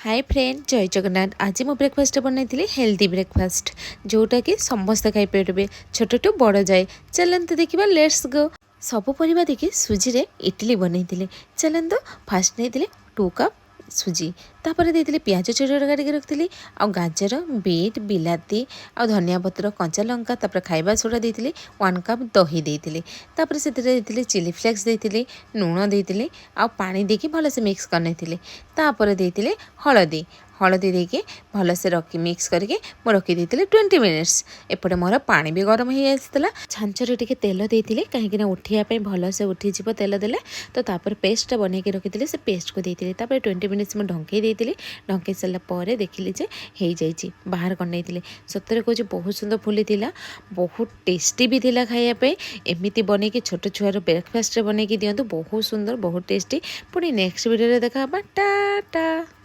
High friend, ଜୟ ଜଗନ୍ନାଥ। ଆଜି ମୁଁ breakfast ବନାଇଥିଲି ହେଲ୍ଦି ବ୍ରେକଫାଷ୍ଟ, ଯେଉଁଟାକି ସମସ୍ତେ ଖାଇପାରିବେ, ଛୋଟଠୁ ବଡ଼ ଯାଏ। ଚାଲନ୍ତୁ ଦେଖିବା, let's go. ସବୁ ପରିବା ଦେଇକି ସୁଜିରେ ଇଟିଲି ବନେଇଥିଲି। ଚାଲନ୍ତୁ, ଫାଷ୍ଟ ନେଇଥିଲି 2 କପ୍ ସୁଜି। ତାପରେ ଦେଇଥିଲି ପିଆଜ, ଛୋଟ ଛୋଟ କାଟିକି ରଖିଥିଲି, ଆଉ ଗାଜର, ବିଟ୍, ବିଲାତି ଆଉ ଧନିଆ ପତ୍ର, କଞ୍ଚା ଲଙ୍କା। ତାପରେ ଖାଇବା ସୋଡ଼ା ଦେଇଥିଲି, 1 କପ୍ ଦହି ଦେଇଥିଲି। ତାପରେ ସେଥିରେ ଦେଇଥିଲି ଚିଲି ଫ୍ଲେକ୍ସ ଦେଇଥିଲି, ଲୁଣ ଦେଇଥିଲି ଆଉ ପାଣି ଦେଇକି ଭଲସେ ମିକ୍ସ କରିନେଇଥିଲି। ତାପରେ ଦେଇଥିଲି ହଳଦୀ। ହଳଦୀ ଦେଇକି ଭଲସେ ରଖି ମିକ୍ସ କରିକି ମୁଁ ରଖିଦେଇଥିଲି 20 ମିନିଟ୍ସ। ଏପଟେ ମୋର ପାଣି ବି ଗରମ ହେଇ ଆସିଥିଲା। ଛାଞ୍ଚରେ ଟିକେ ତେଲ ଦେଇଥିଲି, କାହିଁକିନା ଉଠିବା ପାଇଁ ଭଲସେ ଉଠିଯିବ ତେଲ ଦେଲେ। ତ ତାପରେ ପେଷ୍ଟଟା ବନେଇକି ରଖିଥିଲି, ସେ ପେଷ୍ଟକୁ ଦେଇଥିଲି। ତାପରେ 20 ମିନିଟ୍ସ ମୁଁ ଢଙ୍କେଇ ଦେଇଥିଲି। ଢଙ୍କେଇ ସାରିଲା ପରେ ଦେଖିଲି ଯେ ହେଇଯାଇଛି, ବାହାର କରିନେଇଥିଲି। ସତରେ କହୁଛି, ବହୁତ ସୁନ୍ଦର ଫୁଲିଥିଲା, ବହୁତ ଟେଷ୍ଟି ବି ଥିଲା ଖାଇବା ପାଇଁ। ଏମିତି ବନେଇକି ଛୋଟ ଛୁଆର ବ୍ରେକଫାଷ୍ଟରେ ବନେଇକି ଦିଅନ୍ତୁ, ବହୁତ ସୁନ୍ଦର, ବହୁତ ଟେଷ୍ଟି। ପୁଣି ନେକ୍ସଟ ଭିଡ଼ିଓରେ ଦେଖା ହେବା। ଟା ଟା।